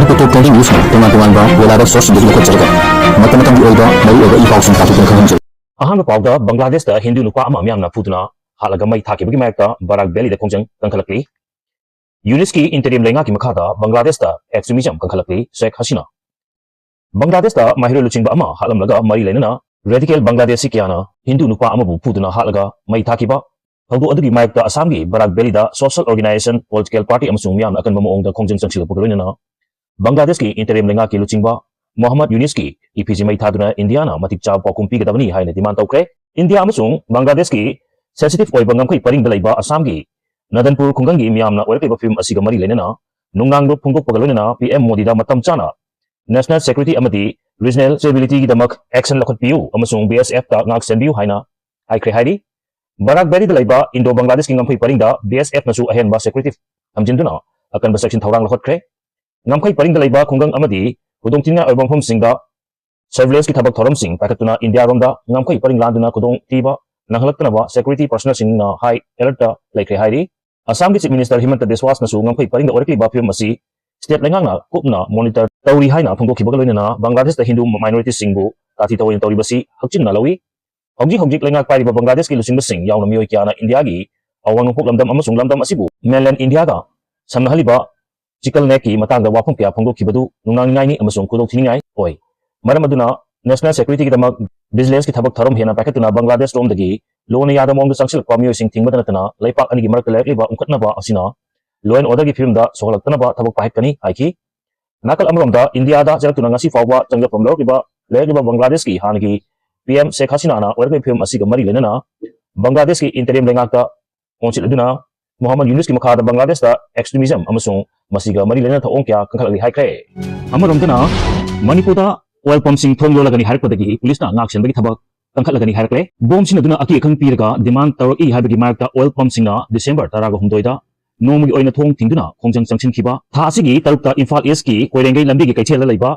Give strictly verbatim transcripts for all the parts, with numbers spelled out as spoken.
ꯇꯣꯞ ꯇꯣꯞ trending news ꯇꯣꯉꯥꯟ ꯇꯣꯉꯥꯟꯕ weather ꯁꯣꯔꯁꯁꯤꯡꯗꯒꯤ ꯂꯧꯈꯠꯆꯔꯒ ꯃꯇꯝ ꯃꯇꯝꯒꯤ ꯑꯣꯏꯕ ꯃꯔꯨꯑꯣꯏꯕ ꯏ ꯄꯥꯎꯁꯤꯡ ꯇꯥꯊꯣꯛꯇꯨꯅ ꯈꯪꯍꯟꯖꯔꯤ꯫ ꯑꯍꯥꯟꯕ ꯄꯥꯎꯗ ꯕꯪꯒ꯭ꯂꯥꯗꯦꯁꯇ ꯍꯤꯟꯗꯨ ꯅꯨꯄꯥ ꯑꯃ ꯃꯤꯌꯥꯝꯅ ꯐꯨꯗꯨꯅ ꯍꯥꯠꯂꯒ ꯃꯩ ꯊꯥꯈꯤꯕꯒꯤ ꯃꯥꯌꯣꯛꯇ ꯕꯔꯥꯛ ꯚꯦꯂꯤꯗ ꯈꯣꯡꯖꯪ ꯀꯟꯈꯠꯂꯛꯂꯤ꯫ ꯌꯨꯅꯤꯁꯀꯤ ꯏꯟꯇꯔꯤꯝ ꯂꯩꯉꯥꯛꯀꯤ ꯃꯈꯥꯗ ꯕꯪꯒ꯭ꯂꯥꯗꯦꯁꯇ ꯑꯦꯛꯁꯇ꯭ꯔꯤꯃꯤꯖꯝ ꯀꯟꯈꯠꯂꯛꯂꯤ꯫ ꯁꯦꯈ ꯍꯁꯤꯅꯥ꯫ ꯕꯪꯒ꯭ꯂꯥꯗꯦꯁꯇ ꯃꯍꯩꯔꯣꯏ ꯂꯨꯆꯤꯡꯕ ꯑꯃ ꯍꯥꯠꯂꯝꯂꯒ ꯃꯔꯤ ꯂꯩꯅꯅ ꯔꯦꯗꯤꯀꯦꯜ ꯕꯪꯒ꯭ꯂꯥꯗꯦꯁꯤ ꯀꯌꯥꯅ ꯍꯤꯟꯗꯨ ꯅꯨꯄꯥ ꯑꯃꯕꯨ ꯐꯨꯗꯨꯅ ꯍꯥꯠꯂꯒ ꯃꯩ ꯊꯥꯈꯤꯕ ꯊꯧꯗꯣꯛ ꯑꯗꯨꯒꯤ ꯃꯥꯌꯣꯛꯇ ꯑꯁꯥꯝꯒꯤ ꯕꯔꯥꯛ ꯚꯦꯂꯤꯗ ꯁꯣꯁꯤꯌꯦꯜ ꯑꯣꯔꯒꯅꯥꯏꯖꯦꯁꯟ, ꯄꯣꯂꯤꯇꯤꯀꯦꯜ ꯄꯥꯔꯇꯤ ꯑꯃꯁꯨꯡ ꯃꯤꯌꯥꯝꯅ ꯑꯀꯟꯕ ꯃꯑꯣꯡꯗ ꯈꯣꯡꯖꯪ ꯆꯪꯁꯤꯜꯂꯛꯄꯒ ꯂꯣꯏꯅꯅ ꯕꯪꯒ꯭ꯂꯥꯗꯦꯁꯀꯤ ꯏꯟꯇꯔꯤꯝ ꯂꯩꯉꯥꯛꯀꯤ ꯂꯨꯆꯤꯡꯕ ꯃꯣꯍꯝꯃꯗ ꯌꯨꯅꯤꯁꯀꯤ ꯏꯐꯤꯖꯤ ꯃꯩ ꯊꯥꯗꯨꯅ ꯏꯟꯗꯤꯌꯥꯅ ꯃꯇꯤꯛ ꯆꯥꯕ ꯄꯥꯎꯈꯨꯝ ꯄꯤꯒꯗꯕꯅꯤ ꯍꯥꯏꯅ ꯗꯤꯃꯥꯟ ꯇꯧꯈ꯭ꯔꯦ꯫ ꯏꯟꯗꯤꯌꯥ ꯑꯃꯁꯨꯡ ꯕꯪꯒ꯭ꯂꯥꯗꯦꯁꯀꯤ ꯁꯦꯟꯁꯤꯇꯤꯚ ꯑꯣꯏꯕ ꯉꯝꯈꯩ ꯄꯔꯤꯡꯗ ꯂꯩꯕ ꯑꯁꯥꯝꯒꯤ ꯅꯗꯟꯄꯨꯔ ꯈꯨꯡꯒꯪꯒꯤ ꯃꯤꯌꯥꯝꯅ ꯑꯣꯏꯔꯛꯂꯤꯕ ꯐꯤꯕꯝ ꯑꯁꯤꯒ ꯃꯔꯤ ꯂꯩꯅꯅ ꯅꯨꯡꯅꯥꯡ ꯂꯨꯞ ꯐꯣꯡꯗꯣꯛꯄꯒ ꯂꯣꯏꯅꯅ ꯄꯤ ꯑꯦꯝ ꯃꯣꯗꯤꯗ ꯃꯇꯝ ꯆꯥꯅ ꯅꯦꯁꯅꯦꯜ ꯁꯦꯀ꯭ꯌꯨꯔꯤꯇꯤ ꯑꯃꯗꯤ ꯔꯤꯖꯅꯦꯜ ꯁ꯭ꯇꯦꯕꯤꯂꯤꯇꯤꯒꯤꯗꯃꯛ ꯑꯦꯛꯁꯟ ꯂꯧꯈꯠꯄꯤꯌꯨ ꯑꯃꯁꯨꯡ ꯕꯤ ꯑꯦꯁ ꯑꯦꯐꯇ ꯉꯥꯛ ꯁꯦꯟꯕꯤꯌꯨ ꯍꯥꯏꯅ ꯍꯥꯏꯈ꯭ꯔꯦ ꯍꯥꯏꯔꯤ꯫ ꯕꯔꯥꯛ ꯚꯦꯂꯤꯗ ꯂꯩꯕ ꯏꯟꯗꯣ ꯕꯪꯒ꯭ꯂꯥꯗꯦꯁꯀꯤ ꯉꯝꯈꯩ ꯄꯔꯤꯡꯗ ꯕꯤ ꯑꯦꯁ ꯑꯦꯐꯅꯁꯨ ꯑꯍꯦꯟꯕ ꯁꯦꯀ꯭ꯌꯨꯔꯤꯇꯤ ꯊꯝꯖꯤꯟꯗꯨꯅ ꯑꯀꯟꯕ ꯆꯦꯛꯁꯤꯟ ꯊꯧꯔꯥꯡ ꯂꯧꯈꯠꯈ꯭ꯔꯦ꯫ ꯉꯝꯈꯩ ꯄꯔꯤꯡꯗ ꯂꯩꯕ ꯈꯨꯡꯒꯪ ꯑꯃꯗꯤ ꯈꯨꯗꯣꯡꯊꯤꯅꯤꯡꯉꯥꯏ ꯑꯣꯏꯕ ꯃꯐꯝꯁꯤꯡꯗ ꯁꯔꯚꯤꯂꯦꯟꯁꯀꯤ ꯊꯕꯛ ꯊꯧꯔꯝꯁꯤꯡ ꯄꯥꯏꯈꯠꯇꯨꯅ ꯏꯟꯗꯤꯌꯥꯔꯣꯝꯗ ꯉꯝꯈꯩ ꯄꯔꯤꯡ ꯂꯥꯟꯗꯨꯅ ꯈꯨꯗꯣꯡꯊꯤꯕ ꯅꯪꯍꯜꯂꯛꯇꯅꯕ ꯁꯦꯀ꯭ꯌꯨꯔꯤꯇꯤ ꯄꯔꯁꯅꯦꯜꯁꯤꯡꯅ ꯍꯥꯏ ꯑꯦꯂꯔꯠꯇ ꯂꯩꯈ꯭ꯔꯦ ꯍꯥꯏꯔꯤ꯫ ꯑꯁꯥꯝꯒꯤ ꯆꯤꯐ ꯃꯤꯅꯤꯁꯇꯔ ꯍꯤꯃꯟꯇ ꯕꯤꯁꯋꯥꯁꯅꯁꯨ ꯉꯝꯈꯩ ꯄꯔꯤꯡꯗ ꯑꯣꯏꯔꯛꯂꯤꯕ ꯐꯤꯕꯝ ꯑꯁꯤ ꯁ꯭ꯇꯦꯠ ꯂꯩꯉꯥꯛꯅ ꯀꯨꯞꯅ ꯃꯣꯅꯤꯇꯔ ꯇꯧꯔꯤ ꯍꯥꯏꯅ ꯐꯣꯡꯗꯣꯛꯈꯤꯕꯒ ꯂꯣꯏꯅꯅ ꯕꯪꯒ꯭ꯂꯥꯗꯦꯁꯇ ꯍꯤꯟꯗꯨ ꯃꯥꯏꯅꯣꯔꯤꯇꯤꯁꯤꯡꯕꯨ ꯇꯥꯊꯤ ꯇꯧꯑꯣꯏꯅ ꯇꯧꯔꯤꯕꯁꯤ ꯍꯛꯆꯤꯟꯅ ꯂꯧꯏ꯫ ꯍꯧꯖꯤꯛ ꯍꯧꯖꯤꯛ ꯂꯩꯉꯥꯛ ꯄꯥꯏꯔꯤꯕ ꯕꯪꯒ꯭ꯂꯥꯗꯦꯁꯀꯤ ꯂꯨꯆꯤꯡꯕꯁꯤꯡ ꯌꯥꯎꯅ ꯃꯤꯑꯣꯏ ꯀꯌꯥꯅ ꯏꯟꯗꯤꯌꯥꯒꯤ ꯑꯋꯥꯡ ꯅꯣꯡꯄꯣꯛ ꯂꯝꯗꯝ ꯑꯃꯁꯨꯡ ꯂꯝꯗꯝ ꯑꯁꯤꯕꯨ ꯃꯦꯟꯂꯦꯟ ꯏꯟꯗꯤꯌꯥꯒ ꯁꯝꯅꯍꯜꯂꯤꯕ ꯆꯤꯀꯜ ꯅꯦꯛꯀꯤ ꯃꯇꯥꯡꯗ ꯋꯥꯐꯝ ꯀꯌꯥ ꯐꯣꯡꯗꯣꯛꯈꯤꯕꯗꯨ ꯅꯨꯡꯅꯥꯡꯅꯤꯡꯉꯥꯏꯅꯤ ꯑꯃꯁꯨꯡ ꯈꯨꯗꯣꯡꯊꯤꯅꯤꯡꯉꯥꯏ ꯑꯣꯏ꯫ ꯃꯔꯝ ꯑꯗꯨꯅ ꯅꯦꯁꯅꯦꯜ ꯁꯦꯀ꯭ꯌꯨꯔꯤꯇꯤꯒꯤꯗꯃꯛ ꯚꯤꯖꯤꯂꯦꯟꯁꯀꯤ ꯊꯕꯛ ꯊꯧꯔꯝ ꯍꯦꯟꯅ ꯄꯥꯏꯈꯠꯇꯨꯅ ꯕꯪꯒ꯭ꯂꯥꯗꯦꯁ ꯂꯣꯝꯗꯒꯤ ꯂꯣꯟꯅ ꯌꯥꯗꯕ ꯃꯑꯣꯡꯗ ꯆꯪꯁꯤꯜꯂꯛꯄ ꯃꯤꯑꯣꯏꯁꯤꯡ ꯊꯤꯡꯕꯗ ꯅꯠꯇꯅ ꯂꯩꯄꯥꯛ ꯑꯅꯤꯒꯤ ꯃꯔꯛꯇ ꯂꯩꯔꯛꯂꯤꯕ ꯎꯪꯈꯠꯅꯕ ꯑꯁꯤꯅ ꯂꯣ ꯑꯦꯟ ꯑꯣꯔꯗꯔꯒꯤ ꯐꯤꯕꯝꯗ ꯁꯣꯛꯍꯜꯂꯛꯇꯅꯕ ꯊꯕꯛ ꯄꯥꯏꯈꯠꯀꯅꯤ ꯍꯥꯏꯈꯤ꯫ ꯅꯥꯀꯜ ꯑꯃꯔꯣꯝꯗ ꯏꯟꯗꯤꯌꯥꯗ ꯆꯪꯂꯛꯇꯨꯅ ꯉꯁꯤ ꯐꯥꯎꯕ ꯆꯪꯖꯐꯝ ꯂꯧꯔꯛꯂꯤꯕ ꯂꯩꯔꯛꯂꯤꯕ ꯕꯪꯒ꯭ꯂꯥꯗꯦꯁꯀꯤ ꯍꯥꯟꯅꯒꯤ ꯄꯤ ꯑꯦꯝ ꯁꯦꯈ ꯍꯁꯤꯅꯥꯅ ꯑꯣꯏꯔꯛꯂꯤꯕ ꯐꯤꯕꯝ ꯑꯁꯤꯒ ꯃꯔꯤ ꯂꯩꯅꯅ ꯕꯪꯒ꯭ꯂꯥꯗꯦꯁꯀꯤ ꯏꯟꯇꯔꯤꯝ ꯂꯩꯉꯥꯛꯇ ꯑꯣꯟꯁꯤꯜꯂꯗꯨꯅ ꯃꯣꯍꯝꯃꯗ ꯌꯨꯅꯨꯁꯀꯤ ꯃꯈꯥꯗ ꯕꯪꯒ꯭ꯂꯥꯗꯦꯁꯇ ꯑꯦꯛꯁꯇ꯭ꯔꯤꯃꯤꯖꯝ ꯑꯃꯁꯨꯡ ꯃꯁꯤꯒ ꯃꯔꯤ ꯂꯩꯅꯅ ꯊꯧꯑꯣꯡ ꯀꯌꯥ ꯀꯟꯈꯠꯂꯛꯂꯤ ꯍꯥꯏꯈ꯭ꯔꯦ꯫ ꯑꯃꯔꯣꯝꯗꯅ ꯃꯅꯤꯄꯨꯔꯗ ꯑꯣꯏꯜ ꯄꯝꯁꯤꯡ ꯊꯣꯡ ꯂꯣꯜꯂꯒꯅꯤ ꯍꯥꯏꯔꯛꯄꯗꯒꯤ ꯄꯨꯂꯤꯁꯅ ꯉꯥꯛ ꯁꯦꯟꯕꯒꯤ ꯊꯕꯛ ꯀꯟꯈꯠꯂꯒꯅꯤ ꯍꯥꯏꯔꯛꯂꯦ꯫ ꯕꯣꯝ ꯁꯤꯖꯤꯟꯅꯗꯨꯅ ꯑꯀꯤ ꯑꯈꯪ ꯄꯤꯔꯒ ꯗꯤꯃꯥꯟ ꯇꯧꯔꯛꯏ ꯍꯥꯏꯕꯒꯤ ꯃꯥꯌꯣꯛꯇ ꯑꯣꯏꯜ ꯄꯝꯁꯤꯡꯅ ꯗꯤꯁꯦꯝꯕꯔ ꯇꯔꯥꯒ ꯍꯨꯝꯗꯣꯏꯗ ꯅꯣꯡꯃꯒꯤ ꯑꯣꯏꯅ ꯊꯣꯡ ꯊꯤꯡꯗꯨꯅ ꯈꯣꯡꯖꯪ ꯆꯪꯁꯤꯟꯈꯤꯕ꯫ ꯊꯥ ꯑꯁꯤꯒꯤ ꯇꯔꯨꯛꯇ ꯏꯝꯐꯥꯜ ꯏꯁꯀꯤ ꯀꯣꯏꯔꯦꯡꯒꯩ ꯂꯝꯕꯤꯒꯤ ꯀꯩꯊꯦꯜꯗ ꯂꯩꯕ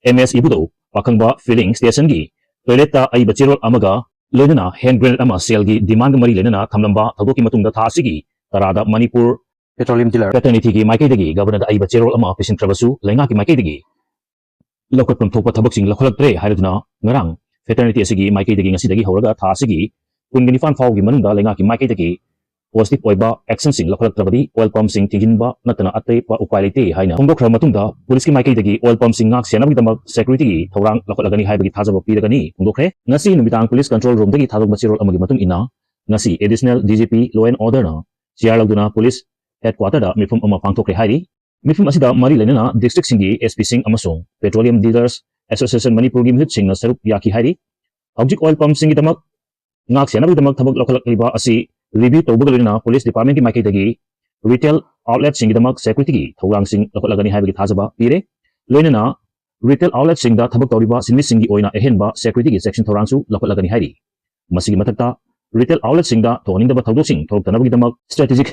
ꯑꯦꯝ ꯑꯦꯁ ꯏꯕꯨꯙꯧ ꯄꯥꯈꯪꯕ ꯐꯤꯂꯤꯡ ꯁ꯭ꯇꯦꯁꯟꯒꯤ ꯇꯣꯏꯂꯦꯠꯇ ꯑꯏꯕ ꯆꯦꯔꯣꯜ ꯑꯃꯒ ꯂꯣꯏꯅꯅ ꯍꯦꯟ ꯒ꯭ꯔꯦꯅꯦꯗ ꯑꯃ ꯁꯦꯜꯒꯤ ꯗꯤꯃꯥꯟꯒ ꯃꯔꯤ ꯂꯩꯅꯅ ꯊꯝꯂꯝꯕ ꯊꯧꯗꯣꯛꯀꯤ ꯃꯇꯨꯡꯗ ꯊꯥ ꯑꯁꯤꯒꯤ ꯇꯔꯥꯗ ꯃꯅꯤꯄꯨꯔ Petroleum dealer fraternityꯒꯤ ꯃꯥꯏꯀꯩꯗꯒꯤ ꯒꯕꯔꯅꯔꯗ ꯑꯏꯕ ꯆꯦꯔꯣꯜ ꯑꯃ ꯄꯤꯁꯤꯟꯈ꯭ꯔꯕꯁꯨ, ꯂꯩꯉꯥꯛꯀꯤ ꯃꯥꯏꯀꯩꯗꯒꯤ ꯂꯧꯈꯠꯐꯝ ꯊꯣꯛꯄ ꯊꯕꯛꯁꯤꯡ ꯂꯧꯈꯠꯂꯛꯇ꯭ꯔꯦ ꯍꯥꯏꯔꯗꯨꯅ, ꯉꯔꯥꯡ ꯐ꯭ꯔꯦꯇꯔꯅꯤꯇꯤ ꯑꯁꯤꯒꯤ ꯃꯥꯏꯀꯩꯗꯒꯤ ꯉꯁꯤꯗꯒꯤ ꯍꯧꯔꯒ ꯊꯥ ꯑꯁꯤꯒꯤ ꯀꯨꯟꯒ ꯅꯤꯄꯥꯟ ꯐꯥꯎꯒꯤ ꯃꯅꯨꯡꯗ ꯂꯩꯉꯥꯛꯀꯤ ꯃꯥꯏꯀꯩꯗꯒꯤ ꯄꯣꯖꯤꯇꯤꯚ ꯑꯣꯏꯕ ꯑꯦꯛꯁꯟꯁꯤꯡ ꯂꯧꯈꯠꯂꯛꯇ꯭ꯔꯕꯗꯤ ꯑꯣꯏꯜ ꯄꯝꯁꯤꯡ ꯊꯤꯡꯖꯤꯟꯕ ꯅꯠꯇꯅ ꯑꯇꯩ ꯎꯄꯥꯏ ꯂꯩꯇꯦ ꯍꯥꯏꯅ ꯐꯣꯡꯗꯣꯛꯈ꯭ꯔꯕ ꯃꯇꯨꯡꯗ, ꯄꯨꯂꯤꯁꯀꯤ ꯃꯥꯏꯀꯩꯗꯒꯤ ꯑꯣꯏꯜ ꯄꯝꯁꯤꯡ ꯉꯥꯛ ꯁꯦꯟꯅꯕꯒꯤꯗꯃꯛ ꯁꯦꯀ꯭ꯌꯨꯔꯤꯇꯤꯒꯤ ꯊꯧꯔꯥꯡ ꯂꯧꯈꯠꯂꯒꯅꯤ ꯍꯥꯏꯕꯒꯤ ꯊꯥꯖꯕ ꯄꯤꯔꯒꯅꯤ ꯐꯣꯡꯗꯣꯛꯈ꯭ꯔꯦ꯫ ꯉꯁꯤ ꯅꯨꯃꯤꯗꯥꯡ ꯄꯨꯂꯤꯁ ꯀꯟꯇ꯭ꯔꯣꯜ ꯔꯨꯝꯗꯒꯤ ꯊꯥꯗꯣꯛꯄ ꯆꯦꯔꯣꯜ ꯑꯃꯒꯤ ꯃꯇꯨꯡ ꯏꯟꯅ, ꯉꯁꯤ additional D G P law and ꯑꯣꯔꯗꯔꯅ ꯆꯤꯌꯥꯔ ꯂꯧꯗꯨꯅ ꯄꯨꯂꯤꯁ ꯍꯦꯗꯀ꯭ꯋꯥꯇꯔꯗ ꯃꯤꯐꯝ ꯑꯃ ꯄꯥꯡꯊꯣꯛꯈ꯭ꯔꯦ ꯍꯥꯏꯔꯤ꯫ ꯃꯤꯐꯝ ꯑꯁꯤꯗ ꯃꯔꯤ ꯂꯩꯅꯅ ꯗꯤꯁꯇ꯭ꯔꯤꯛꯁꯤꯡꯒꯤ ꯑꯦꯁ ꯄꯤꯁꯤꯡ ꯑꯃꯁꯨꯡ ꯄꯦꯇ꯭ꯔꯣꯂꯤꯌꯝ ꯗꯤꯂꯔꯁ ꯑꯦꯁꯣꯁꯤꯌꯦꯁꯟ ꯃꯅꯤꯄꯨꯔꯒꯤ ꯃꯤꯍꯨꯠꯁꯤꯡꯅ ꯁꯔꯨꯛ ꯌꯥꯈꯤ ꯍꯥꯏꯔꯤ꯫ ꯍꯧꯖꯤꯛ ꯑꯣꯏꯜ ꯄꯝꯁꯤꯡꯒꯤꯗꯃꯛ ꯉꯥꯛ ꯁꯦꯟꯅꯕꯒꯤꯗꯃꯛ ꯊꯕꯛ ꯂꯧꯈꯠꯂꯛꯂꯤꯕ ꯑꯁꯤ ꯔꯤꯚꯤꯌꯨ ꯇꯧꯕꯒ ꯂꯣꯏꯅꯅ ꯄꯨꯂꯤꯁ ꯗꯤꯄꯥꯔꯠꯃꯦꯟꯒꯤ ꯃꯥꯏꯀꯩꯗꯒꯤ ꯔꯤꯇꯦꯜ ꯑꯥꯎꯠꯂꯦꯠꯁꯤꯡꯒꯤꯗꯃꯛ ꯁꯦꯀ꯭ꯌꯨꯔꯤꯇꯤꯒꯤ ꯊꯧꯔꯥꯡꯁꯤꯡ ꯂꯧꯈꯠꯂꯒꯅꯤ ꯍꯥꯏꯕꯒꯤ ꯊꯥꯖꯕ ꯄꯤꯔꯦ꯫ ꯂꯣꯏꯅꯅ ꯔꯤꯇꯦꯜ ꯑꯥꯎꯠꯂꯦꯠꯁꯤꯡꯗ ꯊꯕꯛ ꯇꯧꯔꯤꯕ ꯁꯤꯟꯃꯤꯁꯤꯡꯒꯤ ꯑꯣꯏꯅ ꯑꯍꯦꯟꯕ ꯁꯦꯀ꯭ꯌꯨꯔꯤꯇꯤꯒꯤ ꯆꯦꯛꯁꯤꯟ ꯊꯧꯔꯥꯡꯁꯨ ꯂꯧꯈꯠꯂꯒꯅꯤ ꯍꯥꯏꯔꯤ꯫ ꯃꯁꯤꯒꯤ ꯃꯊꯛꯇ, ꯔꯤꯇꯦꯜ ꯑꯥꯎꯠꯂꯦꯠꯁꯤꯡꯗ ꯊꯣꯛꯍꯟꯅꯤꯡꯗꯕ ꯊꯧꯗꯣꯛꯁꯤꯡ ꯊꯣꯛꯂꯛꯇꯅꯕꯒꯤꯗꯃꯛ ꯁ꯭ꯇ꯭ꯔꯦꯇꯦꯖꯤꯛ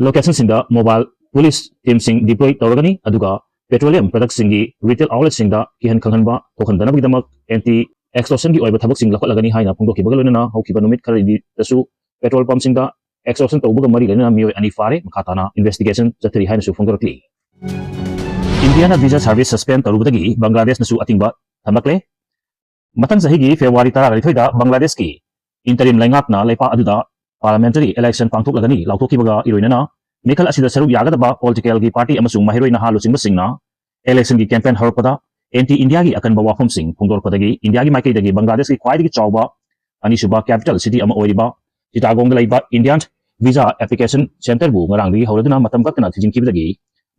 ꯂꯣꯀꯦꯁꯟꯁꯤꯡꯗ ꯃꯣꯕꯥꯏꯜ ꯄꯨꯂꯤꯁ ꯇꯤꯝꯁꯤꯡ ꯗꯤꯄ꯭ꯂꯣꯏ ꯇꯧꯔꯒꯅꯤ, ꯑꯗꯨꯒ ꯄꯦꯇ꯭ꯔꯣꯂꯤꯌꯝ ꯄ꯭ꯔꯗꯛꯁꯤꯡꯒꯤ ꯔꯤꯇꯦꯜ ꯑꯥꯎꯠꯂꯦꯠꯁꯤꯡꯗ ꯀꯤꯍꯟ ꯈꯪꯍꯟꯕ ꯊꯣꯛꯍꯟꯗꯅꯕꯒꯤꯗꯃꯛ ꯑꯦꯟꯇꯤ ꯑꯦꯛꯁꯇꯣꯔꯁꯟꯒꯤ ꯑꯣꯏꯕ ꯊꯕꯛꯁꯤꯡ ꯂꯧꯈꯠꯂꯒꯅꯤ ꯍꯥꯏꯅ ꯐꯣꯡꯗꯣꯛꯈꯤꯕꯒ ꯂꯣꯏꯅꯅ ꯍꯧꯈꯤꯕ ꯅꯨꯃꯤꯠ ꯈꯔꯗꯁꯨ ꯄꯦꯇ꯭ꯔꯣꯜ ꯄꯝꯁꯤꯡꯗ ꯑꯦꯛꯁꯇꯣꯔꯁꯟ ꯇꯧꯕꯒ ꯃꯔꯤ ꯂꯩꯅꯅ ꯃꯤꯑꯣꯏ ꯑꯅꯤ ꯐꯥꯔꯦ꯫ ꯃꯈꯥ ꯇꯥꯅ ꯏꯟꯚꯦꯁꯇꯤꯒꯦꯁꯟ ꯆꯠꯊꯔꯤ ꯍꯥꯏꯅꯁꯨ ꯐꯣꯡꯗꯣꯔꯛꯂꯤ꯫ ꯏꯟꯗꯤꯌꯥꯅ ꯚꯤꯖꯥ ꯁꯔꯚꯤꯁ ꯁꯁꯄꯦꯟ ꯇꯧꯔꯨꯕꯗꯒꯤ ꯕꯪꯒ꯭ꯂꯥꯗꯦꯁꯅꯁꯨ ꯑꯊꯤꯡꯕ ꯊꯝꯂꯛꯂꯦ꯫ ꯃꯊꯪ ꯆꯍꯤꯒꯤ ꯐꯦꯕ꯭ꯔꯨꯋꯥꯔꯤ ꯇꯔꯥꯅꯤꯊꯣꯏꯗ ꯕꯪꯒ꯭ꯂꯥꯗꯦꯁꯀꯤ ꯏꯟꯇꯔꯤꯝ ꯂꯩꯉꯥꯛꯅ ꯂꯩꯄꯥꯛ ꯑꯗꯨꯗ ꯄꯥꯔꯂꯥꯃꯦꯟꯇꯔꯤ ꯏꯂꯦꯛꯁꯟ ꯄꯥꯡꯊꯣꯛꯂꯒꯅꯤ ꯂꯥꯎꯊꯣꯛꯈꯤꯕꯒ ꯏꯔꯣꯏꯅꯅ, ꯃꯤꯈꯜ ꯑꯁꯤꯗ ꯁꯔꯨꯛ ꯌꯥꯒꯗꯕ ꯄꯣꯂꯤꯇꯤꯀꯦꯜꯒꯤ ꯄꯥꯔꯇꯤ ꯑꯃꯁꯨꯡ ꯃꯍꯩꯔꯣꯏ ꯅꯍꯥ ꯂꯨꯆꯤꯡꯕꯁꯤꯡꯅ ꯏꯂꯦꯛꯁꯟꯒꯤ ꯀꯦꯝꯄꯦꯟ ꯍꯧꯔꯛꯄꯗ ꯑꯦꯟꯇꯤ ꯏꯟꯗꯤꯌꯥꯒꯤ ꯑꯀꯟꯕ ꯋꯥꯐꯝꯁꯤꯡ ꯐꯣꯡꯗꯣꯔꯛꯄꯗꯒꯤ ꯏꯟꯗꯤꯌꯥꯒꯤ ꯃꯥꯏꯀꯩꯗꯒꯤ ꯕꯪꯒ꯭ꯂꯥꯗꯦꯁꯀꯤ ꯈ꯭ꯋꯥꯏꯗꯒꯤ ꯆꯥꯎꯕ ꯑꯅꯤꯁꯨꯕ ꯀꯦꯄꯤꯇꯦꯜ ꯁꯤꯇꯤ ꯑꯃ ꯑꯣꯏꯔꯤꯕ ꯆꯤꯇꯥꯒꯣꯡꯗ ꯂꯩꯕ ꯏꯟꯗꯤꯌꯥꯟ ꯚꯤꯖꯥ ꯑꯦꯄ꯭ꯂꯤꯀꯦꯁꯟ ꯁꯦꯟꯇꯔꯕꯨ ꯉꯔꯥꯡꯗꯒꯤ ꯍꯧꯔꯗꯨꯅ ꯃꯇꯝ ꯀꯛꯇꯅ ꯊꯤꯡꯖꯤꯟꯈꯤꯕꯗꯒꯤ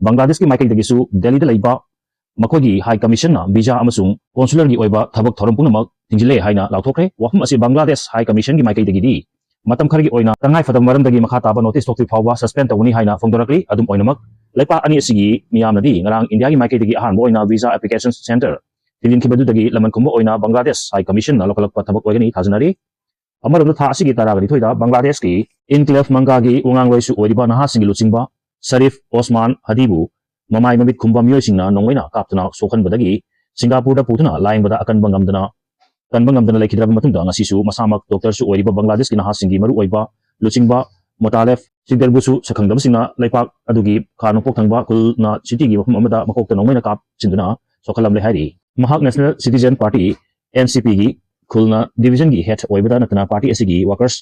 ꯕꯪꯒ꯭ꯂꯥꯗꯦꯁꯀꯤ ꯃꯥꯏꯀꯩꯗꯒꯤꯁꯨ ꯗꯦꯜꯂꯤꯗ ꯂꯩꯕ ꯃꯈꯣꯏꯒꯤ ꯍꯥꯏ ꯀꯃꯤꯁꯟꯅ ꯚꯤꯖꯥ ꯑꯃꯁꯨꯡ ꯀꯣꯟꯁꯨꯂꯔꯒꯤ ꯑꯣꯏꯕ ꯊꯕꯛ ꯊꯧꯔꯝ ꯄꯨꯝꯅꯃꯛ ꯊꯤꯡꯖꯤꯜꯂꯦ ꯍꯥꯏꯅ ꯂꯥꯎꯊꯣꯛꯈ꯭ꯔꯦ꯫ ꯋꯥꯐꯝ ꯑꯁꯤ ꯕꯪꯒ꯭ꯂꯥꯗꯦꯁ ꯍꯥꯏ ꯀꯃꯤꯁꯟꯒꯤ ꯃꯥꯏꯀꯩꯗꯒꯤꯗꯤ ꯃꯇꯝ ꯈꯔꯒꯤ ꯑꯣꯏꯅ ꯇꯉꯥꯏ ꯐꯗꯕ ꯃꯔꯝꯗꯒꯤ ꯃꯈꯥ ꯇꯥꯕ ꯅꯣꯇꯤꯁ ꯊꯣꯛꯇ꯭ꯔꯤ ꯐꯥꯎꯕ ꯁꯁꯄꯦꯟ ꯇꯧꯒꯅꯤ ꯍꯥꯏꯅ ꯐꯣꯡꯗꯣꯔꯛꯂꯤ꯫ ꯑꯗꯨꯝ ꯑꯣꯏꯅꯃꯛ, ꯂꯩꯄꯥꯛ ꯑꯅꯤ ꯑꯁꯤꯒꯤ ꯃꯤꯌꯥꯝꯅꯗꯤ ꯉꯔꯥꯡ ꯏꯟꯗꯤꯌꯥꯒꯤ ꯃꯥꯏꯀꯩꯗꯒꯤ ꯑꯍꯥꯟꯕ ꯑꯣꯏꯅ ꯚꯤꯖꯥ ꯑꯦꯄ꯭ꯂꯤꯀꯦꯁꯟ ꯁꯦꯟꯇꯔ ꯊꯤꯡꯖꯤꯟꯈꯤꯕꯗꯨꯗꯒꯤ ꯂꯃꯟ ꯈꯨꯝꯕ ꯑꯣꯏꯅ ꯕꯪꯒ꯭ꯂꯥꯗꯦꯁ ꯍꯥꯏ ꯀꯃꯤꯁꯟꯅ ꯂꯧꯈꯠꯂꯛꯄ ꯊꯕꯛ ꯑꯣꯏꯒꯅꯤ ꯊꯥꯖꯅꯔꯤ꯫ ꯑꯃꯔꯣꯝꯗ, ꯊꯥ ꯑꯁꯤꯒꯤ ꯇꯔꯥꯒ ꯅꯤꯊꯣꯏꯗ ꯕꯪꯒ꯭ꯂꯥꯗꯦꯁꯀꯤ ꯏꯟꯀꯤꯂꯥꯕ ꯃꯪꯒꯥꯒꯤ ꯋꯥꯉꯥꯡꯂꯣꯏꯁꯨ ꯑꯣꯏꯔꯤꯕ ꯅꯍꯥꯁꯤꯡꯒꯤ ꯂꯨꯆꯤꯡꯕ ꯁꯔꯤꯐ ꯑꯣꯁꯃꯥꯟ ꯍꯗꯤꯕꯨ ꯃꯃꯥꯏ ꯃꯃꯤꯠ ꯈꯨꯝꯕ ꯃꯤꯑꯣꯏꯁꯤꯡꯅ ꯅꯣꯡꯃꯩꯅ ꯀꯥꯞꯇꯨꯅ ꯁꯣꯛꯍꯟꯕꯗꯒꯤ ꯁꯤꯡꯒꯥꯄꯨꯔꯗ ꯄꯨꯗꯨꯅ ꯂꯥꯌꯦꯡꯕꯗ ꯑꯀꯟꯕ ꯉꯝꯗꯅ, ꯀꯟꯕ ꯉꯝꯗꯅ ꯂꯩꯈꯤꯗ꯭ꯔꯕ ꯃꯇꯨꯡꯗ, ꯉꯁꯤꯁꯨ ꯃꯁꯥꯃꯛ ꯗꯣꯛꯇꯔꯁꯨ ꯑꯣꯏꯔꯤꯕ ꯕꯪꯒ꯭ꯂꯥꯗꯦꯁꯀꯤ ꯅꯍꯥꯁꯤꯡꯒꯤ ꯃꯔꯨꯑꯣꯏꯕ ꯂꯨꯆꯤꯡꯕ ꯃꯣꯇꯥꯂꯦꯐ ꯁꯤꯛꯗꯔꯕꯨꯁꯨ ꯁꯛꯈꯪꯗꯕꯁꯤꯡꯅ ꯂꯩꯄꯥꯛ ꯑꯗꯨꯒꯤ ꯈꯥ ꯅꯣꯡꯄꯣꯛ ꯊꯪꯕ ꯈꯨꯜꯅ ꯁꯤꯇꯤꯒꯤ ꯃꯐꯝ ꯑꯃꯗ ꯃꯀꯣꯛꯇ ꯅꯣꯡꯃꯩꯅ ꯀꯥꯞꯁꯤꯟꯗꯨꯅ ꯁꯣꯛꯍꯜꯂꯝꯂꯦ ꯍꯥꯏꯔꯤ꯫ ꯃꯍꯥꯛ National Citizen Party, N C P ꯒꯤ ꯈꯨꯜꯅ division ꯒꯤ head ꯑꯣꯏꯕꯗ ꯅꯠꯇꯅ party ꯑꯁꯤꯒꯤ Workers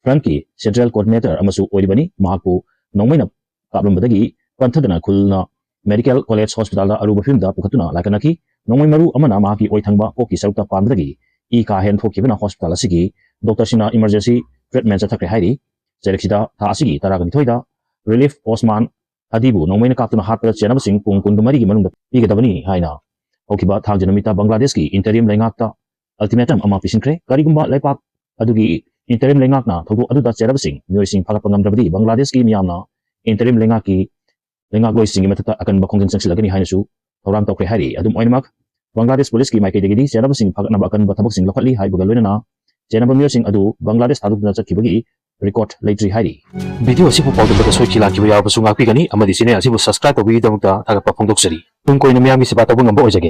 Front ꯀꯤ central coordinator ꯑꯃꯁꯨ ꯑꯣꯏꯔꯤꯕꯅꯤ꯫ ꯃꯍꯥꯛꯄꯨ ꯅꯣꯡꯃꯩꯅ ꯀꯥꯞꯂꯝꯕꯗꯒꯤ ꯄꯟꯊꯗꯅ ꯈꯨꯜꯅ Medical College Hospital ꯗ ꯑꯔꯨꯕ ꯐꯤꯕꯝꯗ ꯄꯨꯈꯠꯇꯨꯅ ꯂꯥꯏꯀꯠꯅꯈꯤ꯫ ꯅꯣꯡꯃꯩ ꯃꯔꯨ ꯑꯃꯅ ꯃꯍꯥꯛꯀꯤ ꯑꯣꯏ ꯊꯪꯕ ꯀꯣꯛꯀꯤ ꯁꯔꯨꯛꯇ ꯄꯥꯟꯕꯗꯒꯤ ꯏ ꯀꯥ ꯍꯦꯟꯅ ꯊꯣꯛꯈꯤꯕꯅ hospital ꯑꯁꯤꯒꯤ doctor ꯁꯤꯡꯅ emergency treatment ꯆꯠꯊꯈ꯭ꯔꯦ ꯍꯥꯏꯔꯤ꯫ ꯆꯩꯔꯛꯁꯤꯗ ꯊꯥ ꯑꯁꯤꯒꯤ ꯇꯔꯥꯒ ꯅꯤꯊꯣꯏꯗ Relief Osman Hadi ꯕꯨ ꯅꯣꯡꯃꯩꯅ ꯀꯥꯞꯇꯨꯅ ꯍꯥꯠꯄꯗ ꯆꯦꯟꯅꯕꯁꯤꯡ ꯄꯨꯡ ꯀꯨꯟꯒ ꯃꯔꯤꯒꯤ ꯃꯅꯨꯡꯗ ꯄꯤꯒꯗꯕꯅꯤ ꯍꯥꯏꯅ ꯍꯧꯈꯤꯕ ꯊꯥꯡꯖ ꯅꯨꯃꯤꯠꯇ ꯕꯪꯒ꯭ꯂꯥꯗꯦꯁꯀꯤ interim ꯂꯩꯉꯥꯛꯇ ultimatum ꯑꯃ ꯄꯤꯁꯤꯟꯈ꯭ꯔꯦ꯫ ꯀꯔꯤꯒꯨꯝꯕ ꯂꯩꯄꯥꯛ ꯑꯗꯨꯒꯤ interim ꯂꯩꯉꯥꯛꯅ ꯊꯧꯗꯣꯛ ꯑꯗꯨꯗ ꯆꯦꯟꯅꯕꯁꯤꯡ, ꯃꯤꯑꯣꯏꯁꯤꯡ ꯐꯥꯒꯠꯄ ꯉꯝꯗ꯭ꯔꯕꯗꯤ ꯕꯪꯒ꯭ꯂꯥꯗꯦꯁꯀꯤ ꯃꯤꯌꯥꯝꯅ interim ꯂꯩꯉꯥꯛꯀꯤ ꯂꯩꯉꯥꯛꯂꯣꯏꯁꯤꯡꯒꯤ ꯃꯊꯛꯇ ꯑꯀꯟꯕ ꯈꯣꯡꯖꯪ ꯆꯪꯁꯤꯜꯂꯛꯀꯅꯤ ꯍꯥꯏꯅꯁꯨ ꯊꯧꯔꯥꯡ ꯇꯧꯈ꯭ꯔꯦ ꯍꯥꯏꯔꯤ꯫ ꯑꯗꯨꯝ ꯑꯣꯏꯅꯃꯛ, ꯕꯪꯒ꯭ꯂꯥꯗꯦꯁ ꯄꯨꯂꯤꯁꯀꯤ ꯃꯥꯏꯀꯩꯗꯒꯤꯗꯤ ꯆꯦꯟꯅꯕꯁꯤꯡ ꯐꯥꯒꯠꯅꯕ ꯑꯀꯟꯕ ꯊꯕꯛꯁꯤꯡ ꯂꯧꯈꯠꯂꯤ ꯍꯥꯏꯕꯒ ꯂꯣꯏꯅꯅ ꯆꯦꯟꯅꯕ ꯃꯤꯑꯣꯏꯁꯤꯡ ꯑꯗꯨ ꯕꯪꯒ꯭ꯂꯥꯗꯦꯁ ꯊꯥꯗꯣꯛꯇꯨꯅ ꯆꯠꯈꯤꯕꯒꯤ record ꯂꯩꯇ꯭ꯔꯤ ꯍꯥꯏꯔꯤ꯫ Video ꯑꯁꯤꯕꯨ ꯄꯥꯎꯗꯝꯕꯗ ꯁꯣꯏꯈꯤ ꯂꯥꯛꯈꯤꯕ ꯌꯥꯎꯔꯕꯁꯨ ꯉꯥꯛꯄꯤꯒꯅꯤ ꯑꯃꯗꯤ channel ꯑꯁꯤꯕꯨ subscribe ꯇꯧꯕꯤꯕꯒꯤꯗꯃꯛꯇ ꯊꯥꯒꯠꯄ ꯐꯣꯡꯗꯣꯛꯆꯔꯤ꯫ ꯇꯨꯡ ꯀꯣꯏꯅ ꯃꯤꯌꯥꯝꯒꯤ ꯁꯦꯕꯥ ꯇꯧꯕ ꯉꯝꯕ ꯑꯣꯏꯖꯒꯦ꯫